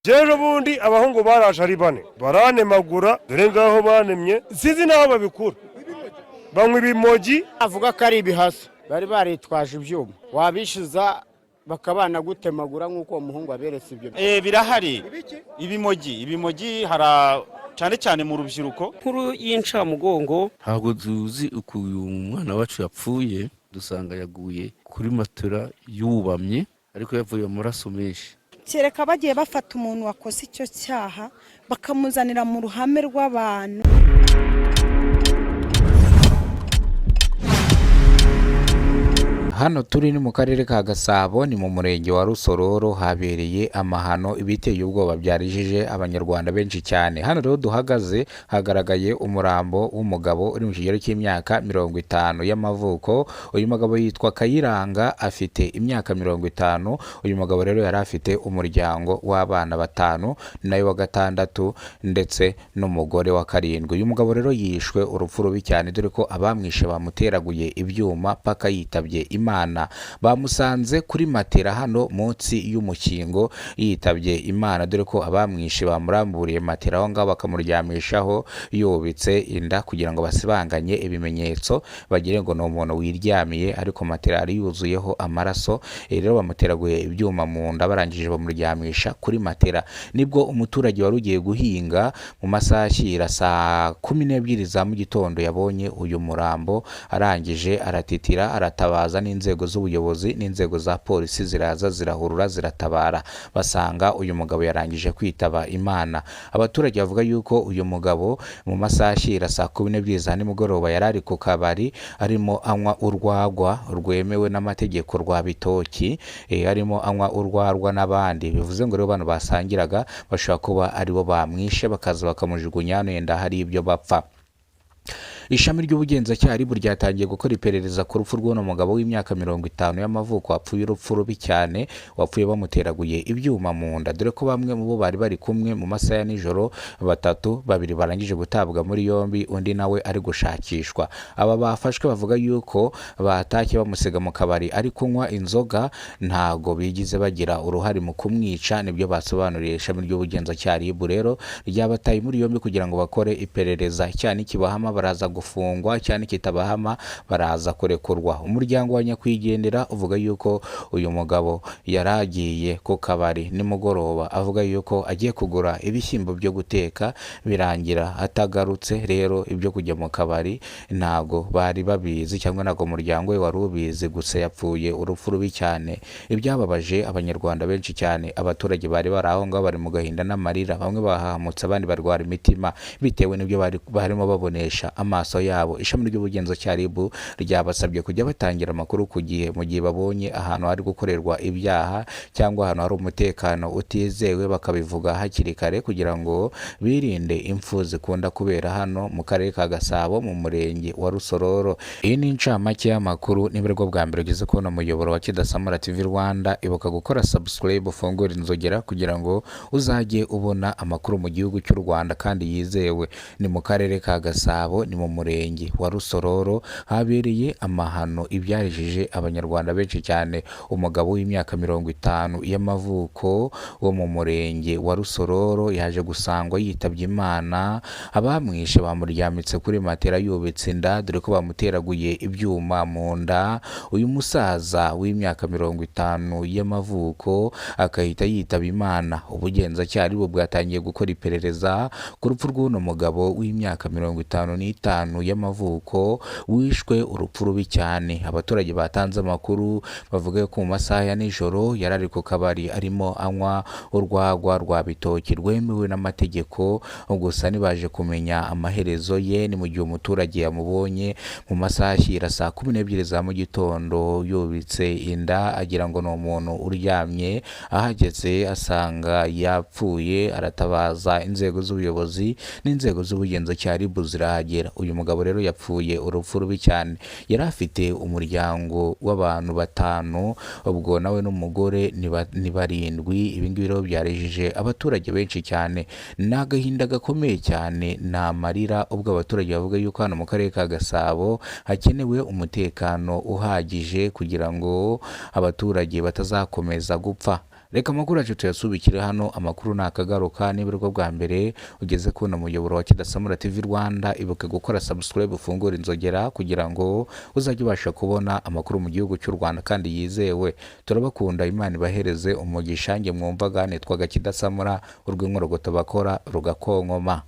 Ejo bundi abahungu baraje ari bane baranemagura, dore ngaho banemye, sinzi n'aho babikura, banywa ibimogi. Avuga ko ari ibihasa bari baritwaje ibyuma, wabishyuza bakabana gutemagura nk'uko uwo muhungu aberetse ibyo. Birahari ibimogi, ibimogi hara cyane cyane mu rubyiruko. Nkuru y'incamugongo. Ntabwo tuzi ukuntu umwana wacu yapfuye, dusanga yaguye kuri matora yubamye, ariko yavuye amaraso menshi. Kereka bagiye bafata umuntu wakoze icyo cyaha bakamuzanira mu ruhame rw'abantu. Hano turi ni mu karere ka Gasabo, ni mu murenge wa Rusororo, habereye amahano ibiteye ubwoba byarijije abanyarwanda benshi cyane. Hano rero duhagaze hagaragaye umurambo w'umugabo uri mu kigero cy'imyaka 50 y'amavuko. Uyu mugabo yitwa Kayiranga, afite imyaka 50. Uyu mugabo rero yari afite umuryango w'abana batanu, nawe wa gatandatu ndetse n'umugore wa karindwi. Uyu mugabo rero yishwe urupfu rubi cyane, dore ko abamwishe bamuteraguye ibyuma paka yitabye Imana. Bamusanze kuri matera hano munsi y'umukingo yitabye Imana, dore ko abamwishe bamuramburiye matera aho ngaho bakamuryamishaho yubitse inda kugira ngo basibanganye ibimenyetso bagire ngo ni umuntu wiryamiye, ariko matera yari yuzuyeho amaraso. Rero bamuteraguye ibyuma mu nda, barangije bamuryamisha kuri matera. Nibwo umuturage wari ugiye guhinga mu masaha ashyira saa 12 za mu gitondo yabonye uyu murambo, arangije aratitira, aratabaza n'inzego z'ubuyobozi n'inzego za polisi ziraza zirahurura ziratabara, basanga uyu mugabo yarangije kwitaba Imana. Abaturage bavuga yuko uyu mugabo mu masaha ashyira saa 12 za nimugoroba yari ari ku kabari arimo anywa urwagwa rwemewe n'amategeko rwa bitoki, arimo anywa urwarwa n'abandi. Bivuze ngo rero bano basangiraga bashobora kuba aribo bamwishe, bakaza bakamujugunya hano yenda hari ibyo bapfa. Ishami ry'ubugenzacyaha RIB ryatangiye gukora iperereza ku rupfu rw'uno mugabo w'imyaka 50 y'amavuko wapfuye urupfu rubi cyane, wapfuye bamuteraguye ibyuma mu nda, dore ko bamwe mu bo bari bari kumwe mu masaha ya nijoro batatu, babiri barangije gutabwa muri yombi, undi nawe ari gushakishwa. Aba bafashwe bavuga yuko batashye bamusiga mu kabari ari kunywa inzoga, ntago bigize bagira uruhare mu kumwica, nibyo basobanuriye ishami ry'ubugenzacyaha RIB. Rero ryabataye muri yombi kugira ngo bakore iperereza, icyaha nikibahama baraza gufungwa, cyane kitabahama baraza kurekurwa. Umuryango wa nyakwigendera uvuga yuko uyu mugabo yaragiye ku kabari nimugoroba avuga yuko agiye kugura ibishyimbo byo guteka, birangira atagarutse. Rero ibyo kujya mu kabari ntago bari babizi, cyangwa ntago umuryango we wari ubizi, gusa yapfuye urupfu rubi cyane. Ibyababaje abanyarwanda benshi cyane, abaturage bari bari aho ngaho bari mu gahinda n'amarira, bamwe bahahamutse abandi barwara imitima bitewe n'ibyo barimo babonesha amaso yabo. Ishami ry'ubugenzacyaha RIB ryabasabye kujya batangira amakuru ku gihe mu gihe babonye ahantu hari gukorerwa ibyaha cyangwa ahantu hari umutekano utizewe, bakabivuga hakiri kare kugira ngo birinde impfu zikunda kubera hano mu karere ka Gasabo mu murenge wa Rusororo. Iyi ni incamake y'amakuru. Niba aribwo bwa mbere ugeze kubona umuyoboro wa Kidasamura TV Rwanda, ibuka gukora subscribe, ufungure inzogera kugira ngo uzajye ubona amakuru mu gihugu cy'u Rwanda kandi yizewe. Ni mu karere ka Gasabo, ni mu murenge wa Rusororo, habereye amahano ibyarijije abanyarwanda benshi cyane. Umugabo w'imyaka 50 y'amavuko wo mu murenge wa Rusororo yaje gusangwa yitabye Imana. Abamwishe bamuryamitse kuri matera yubitse inda, dore ko bamuteraguye ibyuma mu nda. Uyu musaza w'imyaka 50 y'amavuko akahita yitaba Imana. Ubugenzacyaha RIB bwatangiye gukora iperereza ku rupfu rw'uno mugabo w'imyaka 55 y'amavuko wishwe urupfu rubi cyane. Abaturage batanze amakuru bavuga ko mu masaha ya nijoro yari ari ku kabari arimo anywa urwagwa rwa bitoki rwemewe n'amategeko, gusa ntibaje kumenya amaherezo ye. Ni mu gihe umuturage yamubonye mu masaha ashyira saa 12 za mu gitondo yubitse inda, agira ngo ni umuntu uryamye, ahageze asanga yapfuye, aratabaza inzego z'ubuyobozi n'inzego z'ubugenzacyaha RIB zirahagera. Uyu mugabo rero yapfuye urupfu rubi cyane. Yari afite umuryango w'abantu batanu, ubwo nawe n'umugore ni barindwi. Ibi ngibi rero byarijije abaturage benshi cyane. Ni agahinda gakomeye cyane, ni amarira, ubwo abaturage bavuga yuko hano mu karere ka Gasabo hakenewe umutekano uhagije kugira ngo abaturage batazakomeza gupfa. Reka amakuru yacu tuyasubikire hano. Amakuru nakagaruka. Niba aribwo bwa mbere ugeze kubona umuyoboro wa Kidasamura TV Rwanda, ibuke gukora subscribe, ufungure inzogera kugira ngo uzajye ubasha kubona amakuru mu gihugu cy'u Rwanda kandi yizewe. Turabakunda, Imana ibahereze umugisha. Njye mwumvaga nitwaga Kidasamura, urw'inkorogoto bakora rugakonkoma.